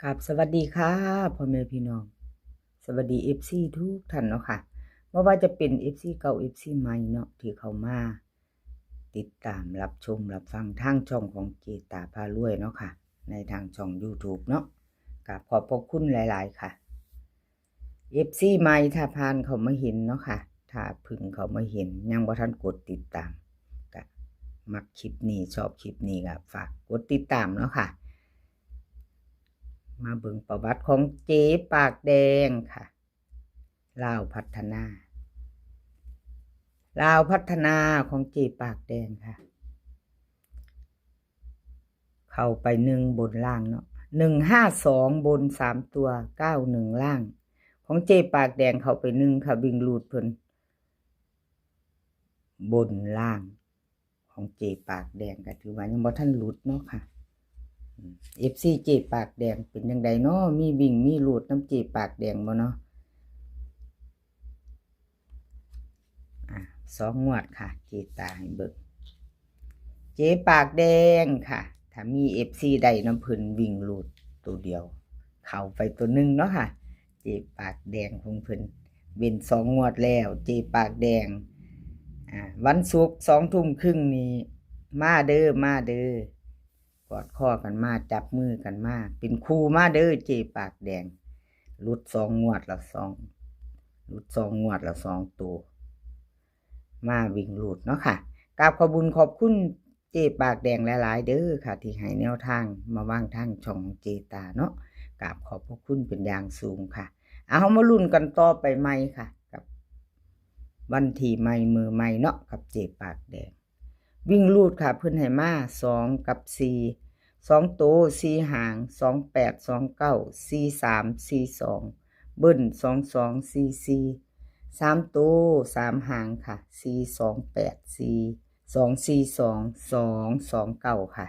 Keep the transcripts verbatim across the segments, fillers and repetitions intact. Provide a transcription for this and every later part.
ครับ สวัสดีค่ะ พ่อแม่พี่น้อง สวัสดี เอฟซี ทุกท่านเนาะค่ะ บ่ว่าจะเป็น เอฟซี เก่า เอฟซี ใหม่เนาะ ที่เข้ามาติดตามรับชมรับฟังทางช่องของเจตาพารวยเนาะค่ะ ในทางช่อง YouTube เนาะ กราบขอบพระคุณหลายๆ ค่ะ เอฟซี ใหม่ถ้าผ่านเข้ามาเห็นเนาะค่ะ ถ้าเพิ่งเข้ามาเห็น ยังบ่ทันกดติดตาม ก็มักคลิปนี้ ชอบคลิปนี้ ก็ฝากกดติดตามเนาะค่ะ มาเบิ่งประวัติของเจ๊ปากแดงค่ะ ลาวพัฒนา ลาวพัฒนาของเจ๊ปากแดงค่ะ เข้าไปหนึ่งบนล่างเนาะ หนึ่งห้าสองบนสามตัว เก้าหนึ่งล่าง ของเจ๊ปากแดงเข้าไปหนึ่งค่ะ วิ่งรูดเพิ่น บนล่าง ของเจ๊ปากแดงก็ถือว่ายังบ่ทันหลุดเนาะค่ะ อืม เอฟซี เจ๊ปากแดงเป็นจั่งใดเนาะ มีวิ่งมีรูดนำเจ๊ปากแดงบ่เนาะ อ่ะ สองงวดค่ะ เจตาให้เบิ่ง เจ๊ปากแดงค่ะ ถ้ามี เอฟซี ได้นำเพิ่นวิ่งรูดตัวเดียว เข้าไปตัวหนึ่งเนาะค่ะ เจ๊ปากแดงของเพิ่น เว้นสองงวดแล้ว เจ๊ปากแดง อ่า วันศุกร์สองทุ่มครึ่งนี้ มาเด้อ มาเด้อ กอดคอกันมา จับมือกันมา เป็นคู่มาเด้อ เจ๊ปากแดง หลุดสองงวดละสอง หลุดสองงวดละสองตัว มาวิ่งรูดเนาะค่ะ กราบขอบบุญขอบคุณเจ๊ปากแดงหลายๆ เด้อค่ะ ที่ให้แนวทางมาวางทางช่องเจตาเนาะ กราบขอบพระคุณเป็นอย่างสูงค่ะ เอา เฮามาลุ้นกันต่อไปใหม่ค่ะ กับวันที่ใหม่มื้อใหม่เนาะ กับเจ๊ปากแดง วิ่งรูดค่ะ เพิ่นให้มาสองกับสี่ สองโต สี่หาง สองแปด สองเก้า สี่สาม สี่สอง เบิ้ล สองสอง สี่สี่ สามโต สามหางค่ะ สี่สองแปด สี่สอง สี่สอง สองสองเก้าค่ะ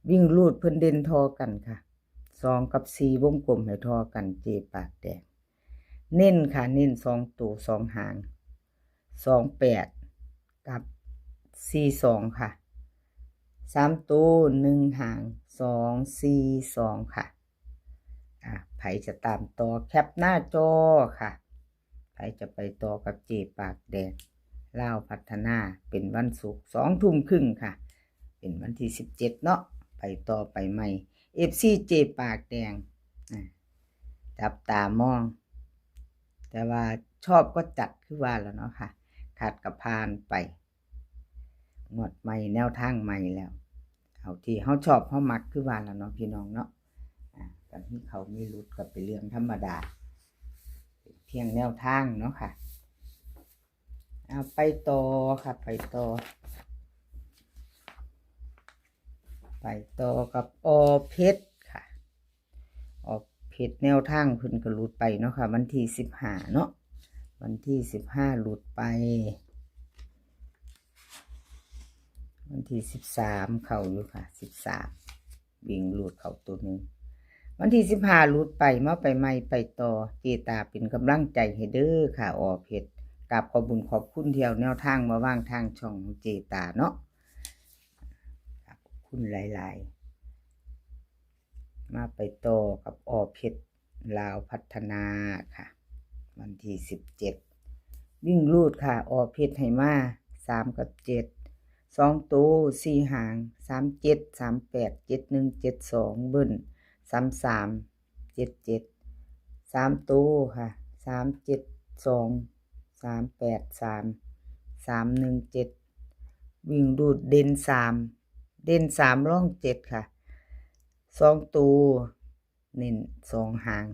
วิ่งรูดเพิ่นเด่นท่อกันค่ะ สองกับสี่วงกลมให้ท่อกัน เจ๊ปากแดง เน้นค่ะ เน้นสองโต สองหาง สองแปด กับ สี่สองค่ะ สามโต หนึ่งหาง สองสี่สองค่ะ อ่ะ ไผจะตามต่อแคปหน้าจอค่ะ ไผจะไปต่อกับเจ๊ปากแดง ลาวพัฒนา เป็นวันศุกร์สองทุ่มครึ่งค่ะ เป็นวันที่สิบเจ็ดเนาะ ไปต่อไปใหม่ เอฟซี เจ๊ปากแดง อ่ะ จับตามอง แต่ว่าชอบก็จัดคือว่าแล้วเนาะค่ะ ขัดก็ผ่านไป งวดใหม่แนวทางใหม่แล้ว เอาที่เฮาชอบเฮามักคือว่าแล้วเนาะพี่น้องเนาะ อ่า กันที่เขามีหลุดก็เป็นเรื่องธรรมดา เป็นเพียงแนวทางเนาะค่ะ เอาไปต่อค่ะ ไปต่อ ไปต่อกับ อ.เพชร ค่ะ อ.เพชร แนวทางเพิ่นก็หลุดไปเนาะค่ะ วันที่สิบห้าเนาะ วันที่สิบห้าหลุดไป วันที่สิบสามเข้าอยู่ค่ะ สิบสาม วิ่งหลุดเข้าตัวหนึ่ง วันที่สิบห้าหลุดไป มาไปใหม่ไปต่อ เจตาเป็นกำลังใจให้เด้อค่ะ อ.เพชร กราบขอบบุญขอบคุณที่เอาแนวทางมาวางทางช่องของเจตาเนาะ ขอบคุณหลายๆ มาไปต่อกับ อ.เพชร ลาวพัฒนาค่ะ วันที่สิบเจ็ด วิ่งรูดค่ะ อ.เพชร ให้มาสามกับเจ็ด สองโต สี่หาง สามเจ็ด สามแปด เจ็ดหนึ่ง เจ็ดสอง เบิ้ล สามสาม เจ็ดเจ็ด สามโตค่ะ สามเจ็ดสอง สามแปดสาม สามหนึ่งเจ็ด วิ่งรูดเด่นสาม เด่นสามรองเจ็ดค่ะ สองโต เน้นสองหาง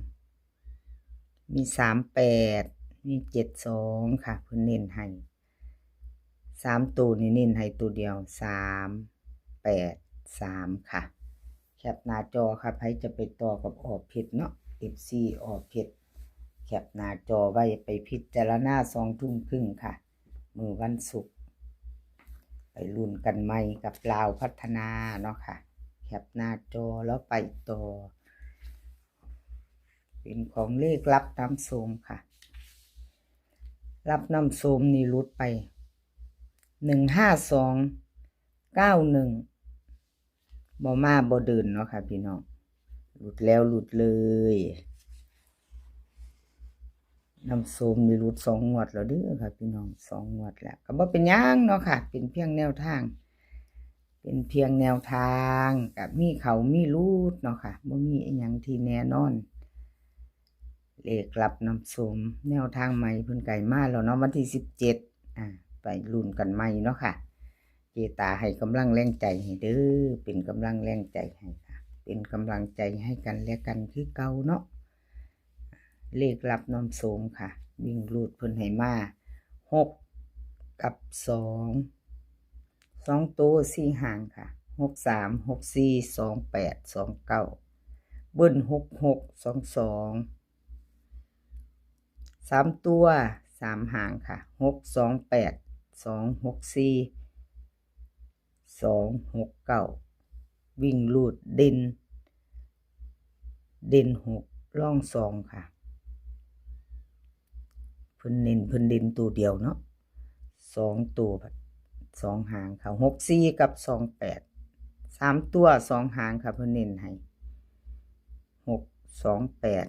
มีสามแปด มีเจ็ดสองค่ะ เพิ่นเน้นให้ สามโตนี่เน้นให้ตัวเดียว สามแปดสามค่ะ แคปหน้าจอค่ะ ไผจะไปต่อกับ อ.เพชร เนาะ เอฟซี อ.เพชร แคปหน้าจอไว้ไปพิจารณาสองทุ่มครึ่งค่ะ มื้อวันศุกร์ ไปลุ้นกันใหม่กับลาวพัฒนาเนาะค่ะ แคปหน้าจอแล้วไปต่อ เป็นของเลขลับนำโชคค่ะ ลับนำโชคนี่หลุดไป หนึ่งห้าสอง เก้าหนึ่ง บ่มาบ่เดินเนาะค่ะพี่น้อง หลุดแล้วหลุดเลย น้ำส้มนี่หลุดสองงวดแล้วเด้อค่ะพี่น้อง สองงวดแล้ว ก็บ่เป็นหยังเนาะค่ะ เป็นเพียงแนวทาง เป็นเพียงแนวทาง ก็มีเข้ามีหลุดเนาะค่ะ บ่มีอิหยังที่แน่นอน เลขลับน้ำส้ม แนวทางใหม่เพิ่นใกล้มาแล้วเนาะ วันที่สิบเจ็ด อ่า ไปลุ้นกันใหม่เนาะค่ะ เจตาให้กำลังแรงใจให้เด้อ เป็นกำลังแรงใจให้ค่ะ เป็นกำลังใจให้กันและกันคือเก่าเนาะ เลขลับน้ำส้มค่ะ วิ่งหลุดเพิ่นให้มา หก กับ สอง สองตัวสี่หางค่ะ หกสาม หกสี่ สองแปด สองเก้า เบิ้ล หกหก สองสอง สามตัวสามหางค่ะ หกสองแปด สองหกสี่ สองหกเก้า วิ่งหลุดเด่น เด่นหก รองสองค่ะ เพิ่นเน้น เพิ่นเด่นตัวเดียวเนาะ สองตัว สองหางค่ะ หกสี่ กับ สองแปด สามตัวสองหางค่ะ เพิ่นเน้นให้ หกสองแปด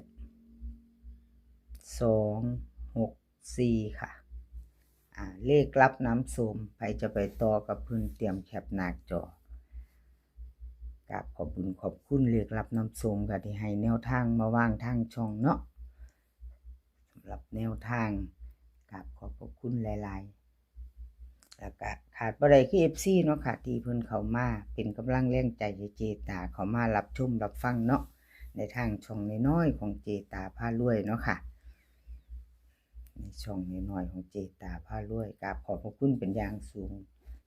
สองหกสี่ ค่ะ อ่า เลขลับน้ำส้ม ใผจะไปต่อกับเพิ่นเตรียมแคปหน้าจอ กราบขอบคุณขอบคุณเลขลับน้ำส้มค่ะ ที่ให้แนวทางมาวางทางช่องเนาะ สำหรับแนวทาง กราบขอบพระคุณหลายๆ แล้วก็ขาดบ่ได้คือ เอฟซี เนาะค่ะ ที่เพิ่นเข้ามาเป็นกำลังแรงใจให้เจตา เข้ามารับชมรับฟังเนาะ ในทางช่องน้อยๆของเจตาพารวยเนาะค่ะ ในช่องน้อยๆของเจตาพารวย กราบขอบพระคุณเป็นอย่างสูง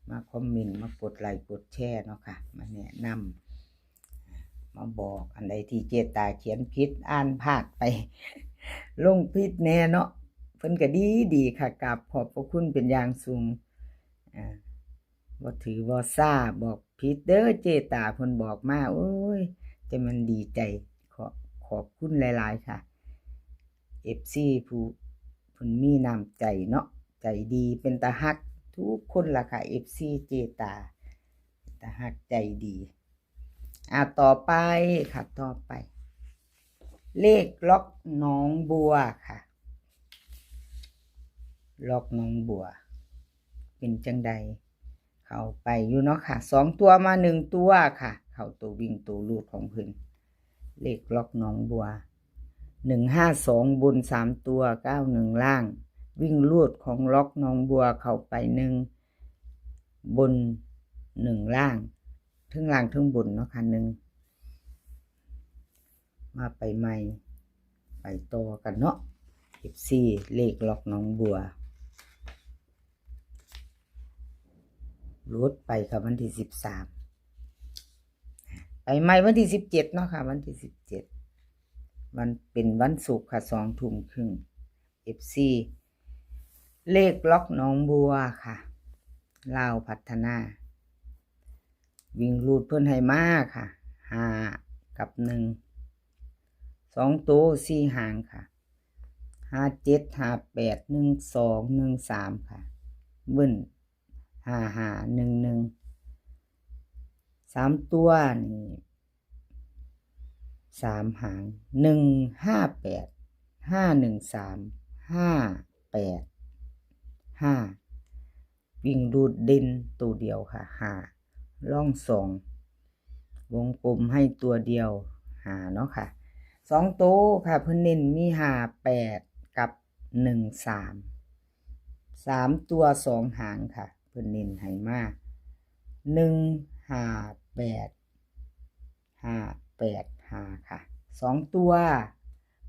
มาคอมเมนต์ มากดไลค์กดแชร์เนาะค่ะ มาแนะนำ มาบอกอันใดที่เจตาเขียนผิด อ่านพลาดไป ลงผิดแน่เนาะ เพิ่นก็ดีดีค่ะ กราบขอบพระคุณเป็นอย่างสูง อ่า บ่ถือบ่ซา บอกผิดเด้อเจตา เพิ่นบอกมา โอ้ย จะมันดีใจ ขอ ขอบคุณหลายๆค่ะ เอฟซี ผู้เพิ่นมีน้ำใจเนาะ ใจดี เป็นตาฮักทุกคนล่ะค่ะ เอฟซี เจตา เป็นตาฮักใจดี อ่า ต่อไปค่ะ ต่อไป เลขล็อกหนองบัวค่ะ ล็อกหนองบัว เป็นจังใด เข้าไปอยู่เนาะค่ะ สองตัวมาหนึ่งตัวค่ะ เข้าตัววิ่งตัวหลุดของเพิ่น เลขล็อกหนองบัว หนึ่งห้าสอง บนสามตัว เก้าหนึ่ง ล่าง วิ่งหลุดของล็อกหนองบัว เข้าไปหนึ่ง บนหนึ่ง ล่าง เทิงล่างเทิงบนเนาะค่ะ หนึ่ง มาไปใหม่ ไปต่อกันเนาะ เอฟซี เลขล็อกหนองบัว หลุดไปค่ะ วันที่สิบสาม ไปใหม่วันที่สิบเจ็ดเนาะค่ะ วันที่สิบเจ็ด วัน เป็นวันศุกร์ค่ะ สองทุ่มครึ่ง เอฟซี เลขล็อกหนองบัวค่ะ ลาวพัฒนา วิ่งหลุดเพิ่นให้มาค่ะ ห้า กับ หนึ่ง สองตัวสี่หางค่ะ ห้าเจ็ด ห้าแปด หนึ่งสอง หนึ่งสาม ค่ะ เบิ้ล ห้าห้า หนึ่งหนึ่ง สามตัวนี่ สามหาง หนึ่งห้าแปด ห้าหนึ่งสาม ห้าแปดห้า วิ่งหลุดเด่นตัวเดียวค่ะ ห้า รองสอง วงกลมให้ตัวเดียว ห้า เนาะค่ะ สองตัวค่ะ เพิ่นเน้นมี ห้าแปด กับ หนึ่งสาม สามตัวสองหางค่ะ เพิ่นเน้นให้มา หนึ่งห้าแปด ห้าแปดห้า ค่ะ สองตัว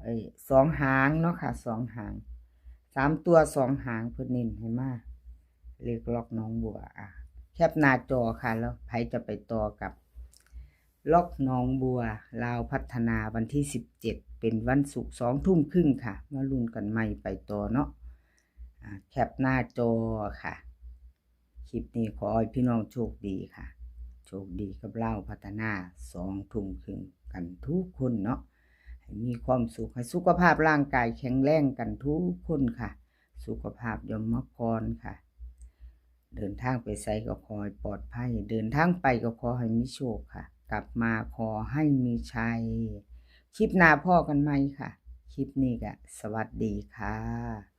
เอ้ย สองหางเนาะค่ะ สองหาง สามตัวสองหาง เพิ่นเน้นให้มา เลขล็อกหนองบัว อ่ะ แคปหน้าจอค่ะ แล้วไผจะไปต่อกับ ล็อกหนองบัว ลาวพัฒนา วันที่สิบเจ็ด เป็นวันศุกร์ สองทุ่มครึ่งค่ะ มาลุ้นกันใหม่ไปต่อเนาะ อ่ะ แคปหน้าจอค่ะ คลิปนี้ขอให้พี่น้องโชคดีค่ะ โชคดีกับลาวพัฒนา สองทุ่มครึ่งกันทุกคนเนาะ ให้มีความสุข ให้สุขภาพร่างกายแข็งแรงกันทุกคนค่ะ สุขภาพย่อมมาก่อนค่ะ เดินทางไปไสก็ขอให้ปลอดภัย เดินทางไปก็ขอให้มีโชคค่ะ กลับมาขอให้มีชัย คลิปหน้าพ้อกันใหม่ค่ะ คลิปนี้ก็สวัสดีค่ะ